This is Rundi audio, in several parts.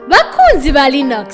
Bakunzi ba Linux,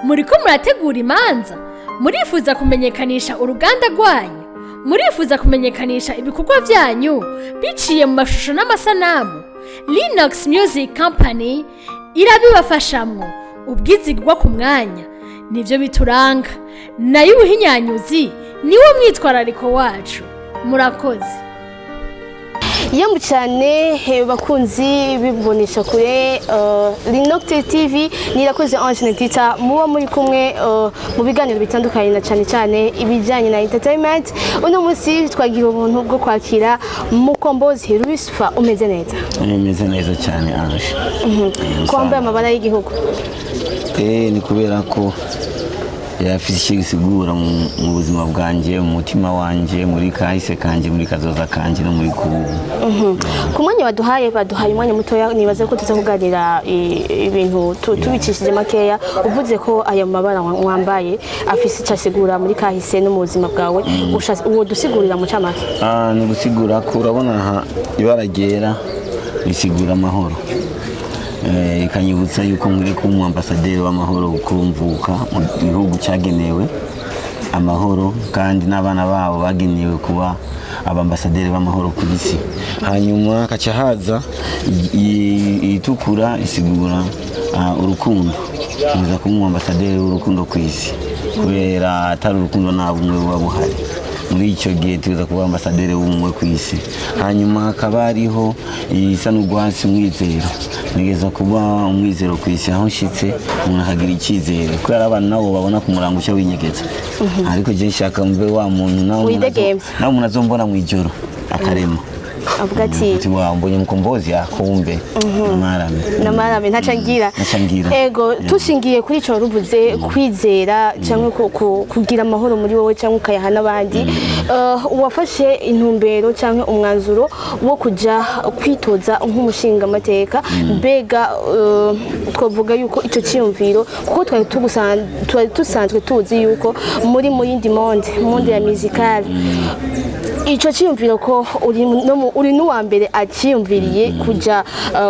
muriko murategura imanza, murifuza kumenyekanisha uruganda rwanyu, murifuza kumenyekanisha ibikorwa byanyu biciye mu mashusho n'amasanamu. Linux Music Company irabibafashamwo. Ubwizigwa ku mwanya nibyo bituranga, nayo ubuhinyanyuzi niwo mwitwarariko wacu. Murakoze. Yambu cyane bakunzi bibonesha kure Linux TV, nirakoze Ange Netita muba muri kumwe mu biganiro bitandukanye, na cyane cyane ibijyanye na entertainment. Uno munsi twagira ubuntu bwo kwakira Mukombozi Lucifer. Umeze neza? Meze neza cyane, Ange. Ko wambaye amabara y'igihugu? Ni kubera ko yafite icyo gisigura mu buzima bwanjye, mu mutima wanjye, muri kahise kanjye, muri kazoza kanjye no muri kubu. Ku mwanya waduhaye, baduhaye umwanya mutoya, nibaze ko tuza kuganira ibintu tubicishije makeya. Uvuze ko aya mabara wambaye afise icyo asigura muri kahise no mu buzima bwawe. Uwo dusigurira mu camake? Ni ugusigura ko urabona aha ibara ryera risigura amahoro. Ikanyibutsa yuko nkwiye kuba umu ambasaderi w'amahoro, kuko mvuka mu gihugu cyagenewe amahoro, kandi n'abana babo bagenewe kuba abambasaderi b'amahoro ku isi. Hanyuma hakaca haza itukura isigura urukundo. Nza kuba umu ambasaderi w'urukundo ku isi, kubera atari urukundo nta bumwe buba buhari. Muri icyo gihe tuza kuba ambasaderi w'ubumwe ku isi. Hanyuma hakaba hariho isa n'urwatsi, umwizero. Nigeza kuba umwizero ku isi, aho nshyitse umuntu akagira icyizere, kubera abantu nabo babona ku murango ucyo winyegeza, ariko je nshaka mbe wa muntu nawe umuntu Widegemvye. Nawe umuntu azombona mu ijoro akarema avuga ati: Ati: "Wa mbonye Mukombozi, akumbe marame." Namarame ntaca ngira. Ntaca ngira. Ego, tushingiye kuri ico ruvuze, kwizera cyangwa kugira amahoro muri wowe cyangwa ukayaha n'abandi, wafashe intumbero cyangwa umwanzuro wo kuja kwitoza nk'umushingamateka. Mbega twavuga yuko ico cyiyumviro, kuko twari dusanzwe tuzi yuko muri mu yindi monde ya musicale, ico cyiyumviro ko uri no uri n'uwa mbere akiyumviriye kuja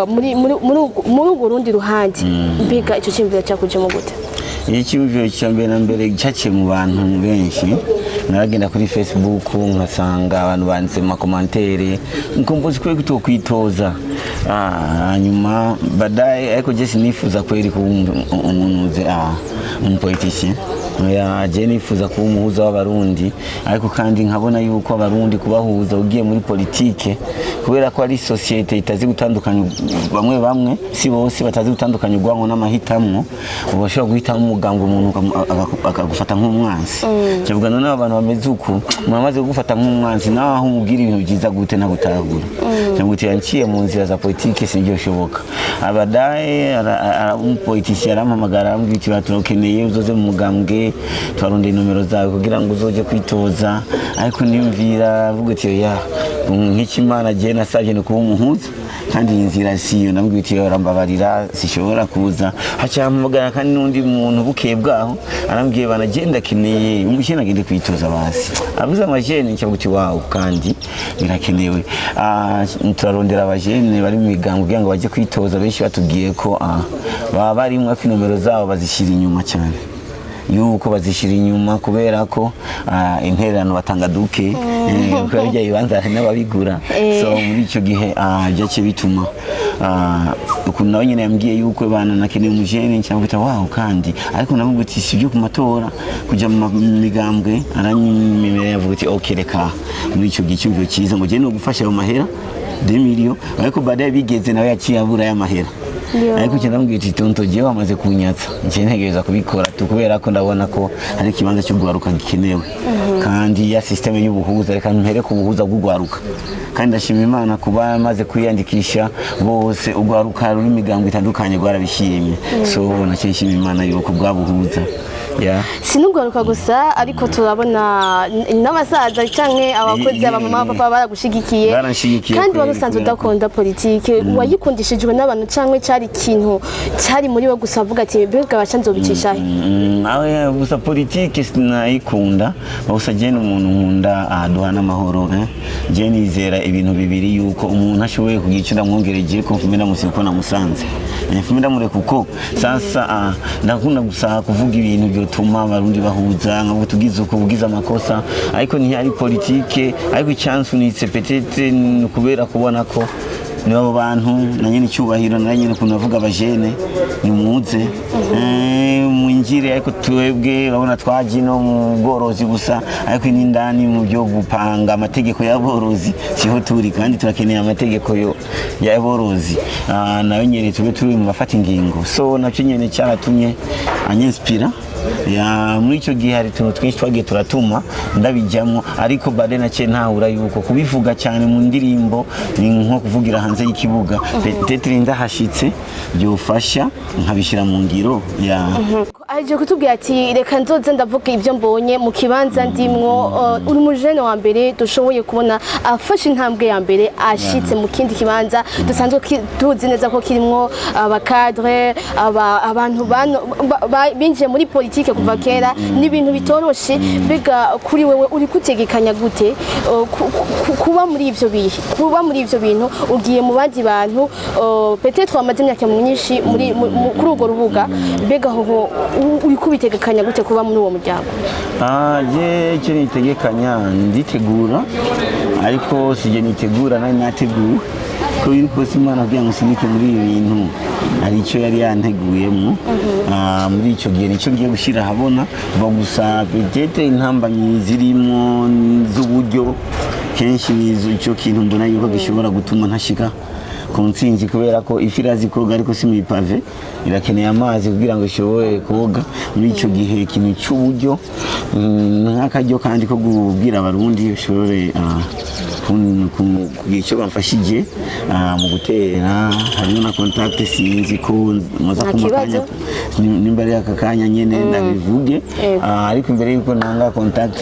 muri urwo rundi ruhande, mbega ico cyiyumviro cyakujemo gute? Icyumviro cya mbere na mbere cyaciye mu bantu benshi. Naragenda kuri Facebook nkasanga abantu banditse mu ma commentaires: "Mukombozi, kweli kutokwitoza?" Hanyuma baadaye, ariko je sinifuza kweli kuba umuntu umu politicien. Oya, je nifuza kuba umuhuza w'Abarundi, ariko kandi nkabona yuko Abarundi kubahuza ugiye muri politike, kubera ko ari société itazi gutandukanya, bamwe bamwe, si bose, batazi gutandukanya urwango n'amahitamwo. Uba bashobora guhitamo umuganga, umuntu akagufata nk'umwansi. Kivuga none abantu bameze uku, muramaze kugufata nk'umwansi, nawe aho umubwira ibintu byiza gute ntagutahura. Cyangwa uti yanciye mu nzira za politike sinibyo bishoboka. Abadaye umu politicien arampamagara, arambwira ati: "Turakeneye uzoze mu mugambwe, twarondeye nomero zawe kugira ngo uzoje kwitoza." Ariko niyumvira, avuga ati: "Oya, nk'ikimana je nasabye ni kuba umuhuza, kandi iyi nzira siyo." Ndamubwira ati: "Urambabarira, sishobora kuza." Haca hampamagara kandi n'undi muntu bukeye bwaho, arambwiye: "Bana, je ndakeneye umujene agende kwitoza." Basi avuze amajene, ncavuga uti: "Wawu, kandi birakenewe." Turarondera abajene bari mu migambo kugira ngo bajye kwitoza. Benshi batubwiye ko baba barimwo, ko inomero zabo bazishyira inyuma cyane, yuko bazishyira inyuma kubera ko intererano batanga duke, kubera ibyo bibanza hari n'ababigura. So muri icyo gihe byaciye bituma ukuntu nawe nyine yambwiye yuko bana nakeneye umujene, cyangwa guta waho kandi, ariko navuga uti si ibyo ku matora kujya mu migambwe. Aranyemerera, yavuga ati: "Okay, reka." Muri icyo gihe icyumviro cyiza ngo no gufasha ayo mahera 2 millions, ariko baadaye bigeze nawe yaciye abura y'amahera. Ariko icyo ndamubwira ati: "Tonto, jewe wamaze kunyatsa, nje ntegereza kubikora tu, kubera ko ndabona ko hari ikibanza cy'ugwaruka gikenewe, kandi ya système y'ubuhuza, reka mpere ku buhuza bw'ugwaruka." Kandi ndashima Imana kuba maze kwiyandikisha bose, ugwaruka ruri imigambo itandukanye rwarabishimye. So nacyo nshima Imana yuko bwabuhuza, yeah. Sinugwaruka gusa, ariko turabona n'abasaza canke abakozi, abamama, abapapa baragushigikiye. Baranshigikiye Kandi wari kweli, usanzwe kubera ko udakunda politike, wayikundishijwe n'abantu canke Cari ikintu cari muri we gusa, avuga ati: "Mbega basha nzobicisha he?" Awe gusa politike sinayikunda gusa. Je ni umuntu nkunda duhana amahoro, eh? Je nizera ibintu bibiri, yuko umuntu ashoboye kugira icyo ndamwongereje ko mfume ndamusiga uko namusanze. Mfume ndamureka uko sasa. Ndakunda gusa kuvuga ibintu byotuma Abarundi bahuza, nkavuga tugize uko ugize amakosa, ariko ntiyari politike. Ariko icyansunitse peut-être ni ukubera kubona ko ni abo bantu na nyene icyubahiro, na nyene ukuntu avuga abajene nimuze, mwinjire. Ariko twebwe urabona twaje no mu bworozi gusa, ariko n'indani mu byo gupanga amategeko y'aborozi siho turi, kandi turakeneye amategeko yo y'aborozi. Nayo nyene tube turi mu bafata ingingo. So nacyo nyene cyaratumye anyinspira ya muri icyo gihe. Hari utuntu twinshi twagiye turatuma ndabijyamo, ariko bade naciye ntahura yuko kubivuga cyane mu ndirimbo ni nko kuvugira hanze y'ikibuga. Peut-être ndahashitse byofasha nkabishyira mu ngiro ya. Aje kutubwira ati: "Reka nzoze ndavuga ibyo mbonye mu kibanza ndimwo." Uri umujene wa mbere dushoboye kubona afashe intambwe ya mbere, ashitse mu kindi kibanza dusanzwe tuzi neza ko kirimwo aba cadre, abantu binjiye muri politike kuva kera. Ni ibintu bitoroshe. Mbega kuri wewe uri kutegekanya gute kuba muri ivyo bihe, kuba muri ivyo bintu, ugiye mu bandi bantu, peut-être wamaze imyaka myinshi muri kuri urwo rubuga? Mbega hoho uri kubitegekanya gute kuba muri uwo muryango? Je icyo nitegekanya, nditegura, ariko sije nitegura, nari nateguwe ko biri kose. Imana kugira ngo nsunike muri ibi bintu hari icyo yari yanteguyemo. Muri icyo gihe nicyo ngiye gushyira ahabona kuva gusa. Peut-être intambamyi zirimo z'uburyo kenshi ni icyo kintu mbona yuko gishobora gutuma ntashika ku ntsinzi, kubera ko ifi irazi koga ariko si mu ipave, irakeneye amazi kugira ngo ishobore koga. Muri icyo gihe ikintu cy'uburyo, nk'akaryo kandi ko kubwira Abarundi bashobore kugira icyo bamfashije mu gutera. Harimo na contact, sinzi ko muza Nta kumpa kibazo. akanya, nimba ari aka kanya nyene ndabivuge. Ariko imbere yuko ntanga contact,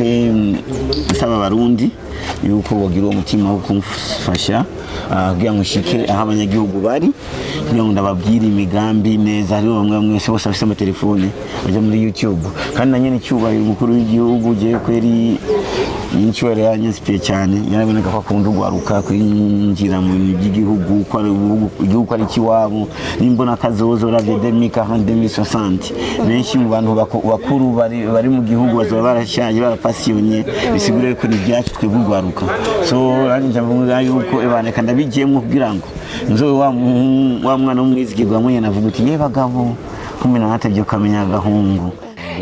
nsaba Abarundi yuko bogira uwo mutima wo kumfasha kugira ngo nshike aho abanyagihugu bari, kugira ngo ndababwire imigambi neza. Hariho bamwe bamwe bose bafise amatelefone baja muri YouTube, kandi na nyene icyubahiro umukuru w'igihugu, jewe kweri n'icyubahiro yanyinsipiye cyane. Yaraboneka ko akunda urwaruka, kwinjira mu bintu by'igihugu, ko ari igihugu ari ikiwabo. Nimbona kazoza, uravye 2040, 2060, benshi mu bantu bakuru bari mu gihugu bazoba barashaje, barapasiyonye. Bisigura yuko ni ibyacu twebwe urwaruka. So nanjye nca mvuga yuko ebaneka ndabigiyemwo kugira ngo nzobe wa mwana w'umwizigirwa hamwe navuga uti: "Ye bagabo, kumbe naratevye ukamenya agahungu."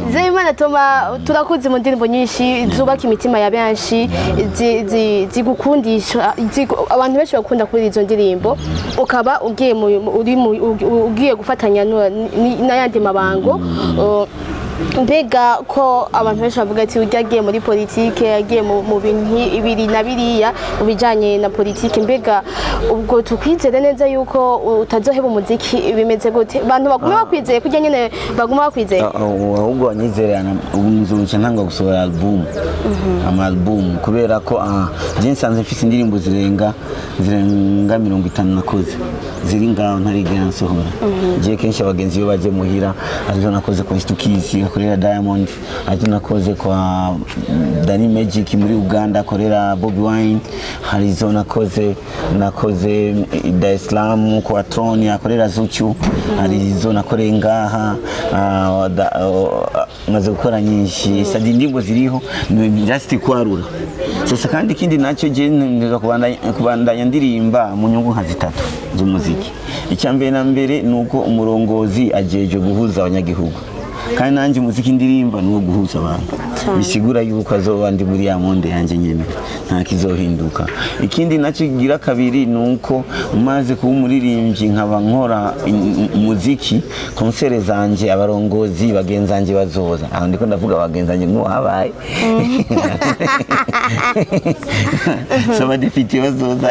Nzeyimana Toma, turakuzi mu ndirimbo nyinshi zubaka imitima ya benshi, zigukundisha, abantu benshi bakunda kuri izo ndirimbo. Ukaba ugiye ugiye gufatanya n'ayandi mabango. Mbega ko abantu benshi bavuga ati ujya agiye muri politike, agiye mu bintu ibiri na biriya mu bijanye na politike, mbega ubwo tukwizere neza yuko utazoheba umuziki? Bimeze gute? Abantu bagume bakwizeye kurya nyene baguma bakwizeye? Ahubwo wanyizerana, ubu nzoca ntanga gusohora album, ama album, kubera ko je nsanze mfise indirimbo zirenga 50 nakoze ziri ngaho ntarigera nsohora. Je kenshi abagenzi iyo baje muhira, arizo nakoze kwa Stukizi akorera Diamond, arizo nakoze kwa Danny Magic muri Uganda akorera Bobby Wine, hari izo nakoze Dar es Salaam kwa Tron akorera Zuchu, hari izo nakoreye ngaha. Maze gukora nyinshi sadi, indirimbo ziriho ni just kwarura sasa. Kandi ikindi nacyo, je nza kubandanya ndirimba mu nyungu nka zitatu z'umuziki. Icya mbere na mbere ni uko umurongozi ajejwe guhuza abanyagihugu, kandi nanjye umuziki ndirimba ni uwo guhuza abantu. Bisigura yuko azoba ndi muri ya monde yanjye nyene, nta kizohinduka. Ikindi nacyo kigira kabiri ni uko umaze kuba umuririmbyi, nkaba nkora umuziki, concert zanje abarongozi bagenzanje bazoza. Aho ndiko ndavuga bagenzanje nk'uwahabaye, so abadepite bazoza,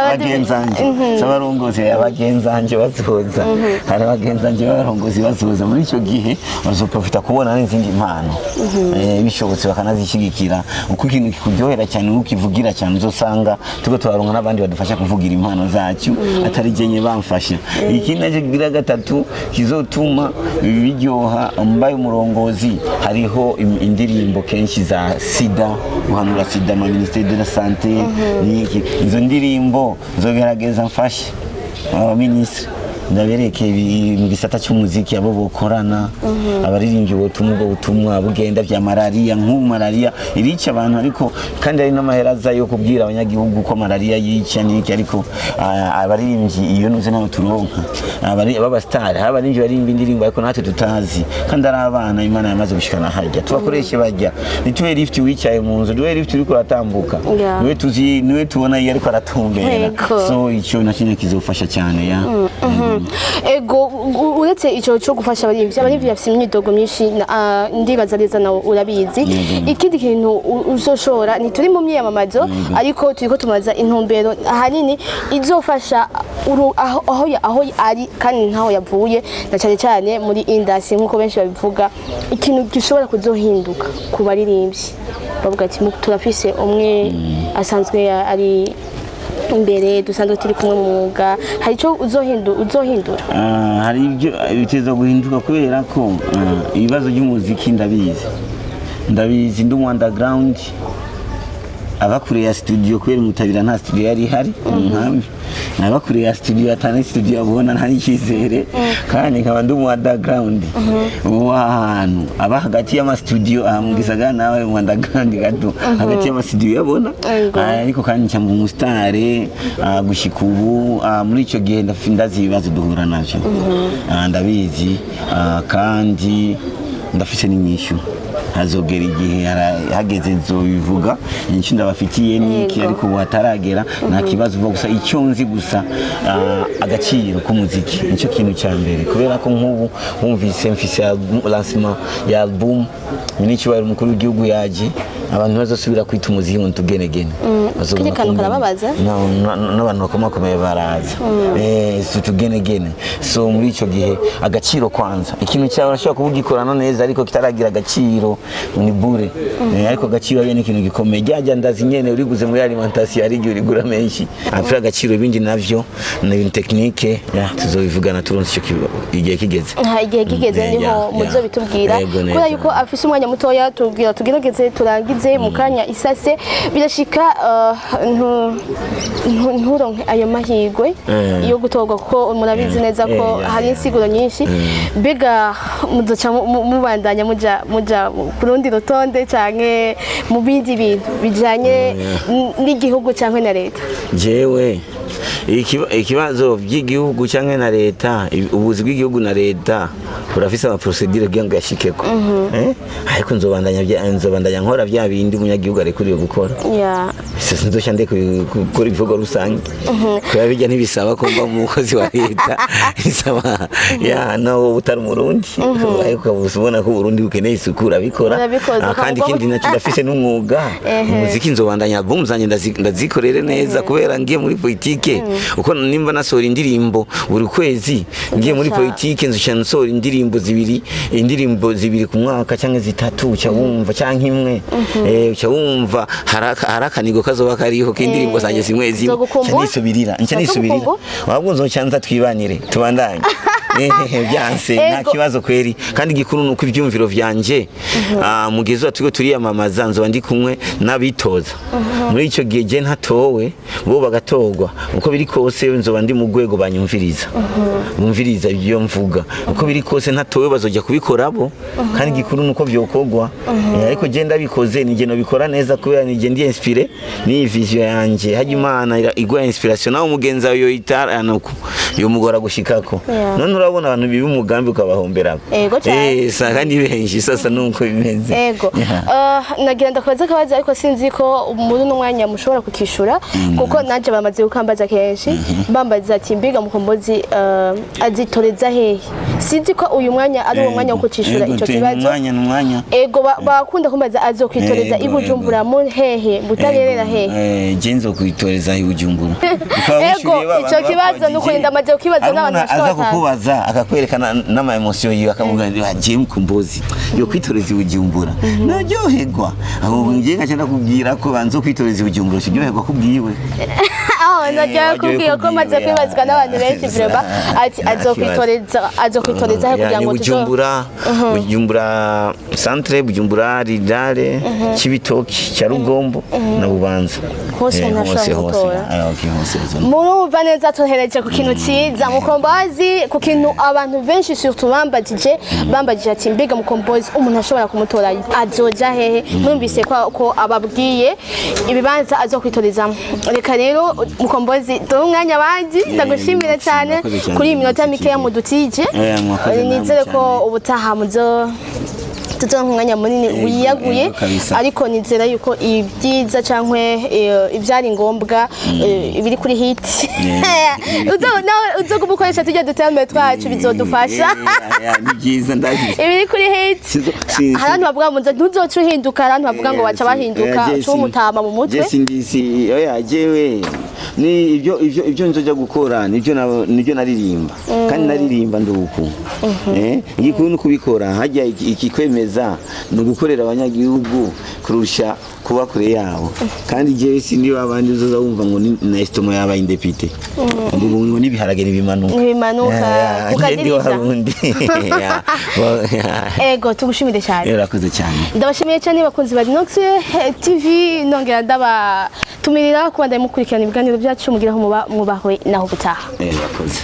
bagenzanje, so abarongozi abagenzanje bazoza, hari abagenzanje b'abarongozi bazoza. Muri icyo gihe bazoprofita kubona n'izindi mpano. Bishobotse bakanazishyigikira. Uko ikintu kikuryohera cyane, ukivugira cyane, uzosanga tuko turaronka n'abandi badufasha kuvugira impano zacu, atari jenye bamfasha. Ikindi nacyo kigira gatatu kizotuma biryoha mbaye umurongozi, hariho indirimbo kenshi za sida, guhanura sida, ma ministère de la santé niki. Izo ndirimbo nzogerageza mfashe abaminisitiri, ndabereke mu gisata cy'umuziki abo bokorana, abaririmbyi botuma ubwo butumwa bugenda bya malariya. Nk'ubu malariya irica abantu, ariko kandi hari n'amahera aza yo kubwira abanyagihugu ko malariya yica niki, ariko abaririmbyi iyo nuze ntayo turonka. B'abasitari, hari abaririmbyi baririmba indirimbo ariko natwe tutazi, kandi ari abana Imana yamaze gushikana harya. Tubakoreshe bajya, ntituhe lift wicaye mu nzu, duhe lift uriko uratambuka. Niwe tuzi, niwe tubona iyo ariko aratumbera. So icyo nacyo kizofasha cyane ya. Ego, uretse ico cyo gufasha abaririmbyi, abaririmbyi bafite imyidogo myinshi, ndibaza neza nawe urabizi. Ikindi kintu uzoshobora, ntituri mu myiyamamazo, ariko turiko tumaza intumbero ahanini izofasha aho ari kandi ntaho yavuye, na cyane cyane muri industry nk'uko benshi babivuga, ikintu gishobora kuzohinduka ku baririmbyi bavuga ati: Turafise umwe asanzwe ari imbere, dusanzwe turi kumwe mu mwuga." Hari icyo uzohindura? Hari ibyo biteza guhinduka, kubera ko ibibazo by'umuziki ndabizi, ndabizi. Ndi umu underground aba kure ya studio, kubera mutabira nta studio yari ihari mu nkambi. Aba kure ya studio, atana studio abona, nta n'icyizere. Kandi nkaba ndi umu underground w'ahantu aba hagati y'ama studio aha mu gisagara, nawe mu underground gato hagati y'ama studio yabona. Ariko kandi nca mu musitare gushika ubu. Muri icyo gihe ndazi ibibazo duhura navyo. Ndabizi, kandi ndafise n'inyishu. Hazogera igihe, hageze nzobivuga inyishu ndabafitiye niki. Ariko ubu hataragera nta kibazo uvuga. Gusa icyo nzi gusa, agaciro k'umuziki nicyo kintu cya mbere, kubera ko nk'ubu wumvise mfise lancement ya album, minisitiri umukuru w'igihugu yaje, abantu bazosubira kwita umuziki ngo tugenegene. Bazoguma Kariya kantu kumbona. karababaza? N'abantu bakomakomeye baraza. Si tugenegene. So muri icyo gihe agaciro kwanza, ikintu cyawe urashobora kuba ugikorana neza ariko kitaragira agaciro ni bure. Ariko agaciro yo ni ikintu gikomeye. Ryajya ndazi nyene uriguze muri alimentation, hari igihe urigura menshi apfa agaciro. Ibindi navyo ni ibintu technique ya tuzobivugana turonse ico igihe kigeze. Nta igihe kigeze, niho muzobitubwira. Yego, neza. Kubera yuko afise umwanya mutoya, tubwira tugerageze turangize mu kanya isase. Birashika nturonke ayo mahirwe yo gutorwa, kuko murabizi neza ko hari insiguro nyinshi. Mbega muzoca mubandanya muja ku rundi rutonde canke mu bindi bintu bijanye n'igihugu canke na leta? Jewe ikibazo by'igihugu cyangwa na leta, ubuzi bw'igihugu na leta burafise ama procédure kugira ngo yashikeko. Ariko nzobandanya nkora bya bindi umunyagihugu arekuriwe gukora. Sinzoca ndeka gukora ibikorwa rusange, kubera bijya ntibisaba ko mba umukozi wa leta, bisaba ya nawe utari umurundi, ariko ukaba ubona ko Uburundi bukeneye isuku, urabikora. Urabikoze, kandi ukavuga ikindi nacyo, ndafise n'umwuga umuziki. Nzobandanya album zanjye ndazikorere neza, kubera ngiye muri politike, uko nimba nasohora indirimbo buri kwezi, ngiye muri politike nzoca nsohora indirimbo zibiri, indirimbo zibiri ku mwaka cyangwa zitatu, uca wumva, cyangwa imwe. Uca wumva hari akanigo kazoba kariho k'indirimbo zanjye zimwe zimwe. Nzogukumbura? Nca nisubirira, nca nisubirira. Nzogukumbura? Wabwo nzoca nza twibanire, tubandanye. Byanse nta kibazo kweri. Kandi igikuru nuko ibyumviro vyanje, mu gihe zuba turiko turiyamamaza, nzoba ndi kumwe n'abitoza. Muri ico gihe je ntatowe, bo bagatorwa, uko biri kose nzoba ndi mu rwego banyumviriza, bumviriza ibyo mvuga. Uko biri kose ntatowe, bazojya kubikora bo, kandi igikuru nuko vyokorwa. Ariko je ndabikoze, nije nobikora neza, kubera nije ndi inspiré n'iyi vision yanje. Hajya Imana iguha inspiration, nawe umugenzi wawe yoyitara nuko yomugora gushikako. None urabona abantu biba umugambi ukabahomberako. Ego cane. Sa kandi benshi sasa nuko bimeze. Ego. Nagira ndakubaza akabazo, ariko sinzi ko muri uno mwanya mushobora kukishura, kuko nanje bamaze kukambaza kenshi, bambaza ati: "Mbega Mukombozi azitoreza hehe?" Sinzi ko uyu mwanya ari uwo mwanya wo kukishura ico kibazo. Umwanya n'umwanya. Ego, bakunda kumbaza azokwitoreza i Bujumbura mu hehe, Butarerera hehe? Je nzokwitoreza i Bujumbura. Ego, ico kibazo nuko ndamaze kukibaza n'abantu aza bashika batanu. kukubaza. akaza akakwerekana n'ama émotions yiwe, akavuga ngo agiye Mukombozi yo kwitoreza i Bujumbura, naryoherwa. Aho ngiye nkaca ndakubwira ko banza kwitoreza i Bujumbura, uryoherwa kubwiwe. Aho naryohewe kubwiye ko maze kubwiwe, kwibazwa n'abantu benshi vraiment, ati azokwitoreza he kugira ni ngo tuzo Bujumbura, Bujumbura centre, Bujumbura Rirare, Cibitoki cya Rugombo na Bubanza. Hose umuntu hose, ashobora hose. gutora. Ah, okay, hose hose. Murumva neza, tuhereje ku kintu cyiza, Mukombozi, ku kintu abantu benshi surtout bambagije ati: "Mbega Mukombozi umuntu ashobora kumutora azoja hehe?" Mwumvise ko ababwiye ibibanza azokwitorezamo. Reka rero, Mukombozi, duhe umwanya abandi. Ndagushimire cyane Murakoze cyane, kuri iyi minota murakoze mikeya cyane. mudutije. Mwakoze namwe Nizere ko cyane. ubutaha muzo tuzoronka umwanya munini wiyaguye. Yego, kabisa. Ariko nizera yuko ibyiza cyangwa ibyari ngombwa, ibiri kuri hit, nawe uzoguma ukoresha tujya dutembe twacu, bizodufasha. Ni byiza, ndazi. Ibiri kuri hit. Hari abantu bavuga ngo ntuzoca uhinduka, hari abantu bavuga ngo baca bahinduka, uca umutama mu mutwe. Je sindisi, oya, jewe ni ibyo nzoja gukora, nibyo naririmba, kandi naririmba nduku igikuru ni kubikora. Hajya ikikwemeza ni ugukorera abanyagihugu kurusha kuba kure yabo. Kandi jewe sindi babandi uzoza wumva ngo ni na estomac yabaye indepite, ngo n'ibiharage ntibimanuka. Ntibimanuka, Je ndi kukadirisha. warundi. Ego, tugushimire cyane. Urakoze cyane. Ndabashimiye cyane, bakunzi ba Dinox TV, nongera ndabatumirira kuba ndamukurikirana ibiganiro byacu. Mugiraho muba, mwubahwe, naho gutaha. Urakoze.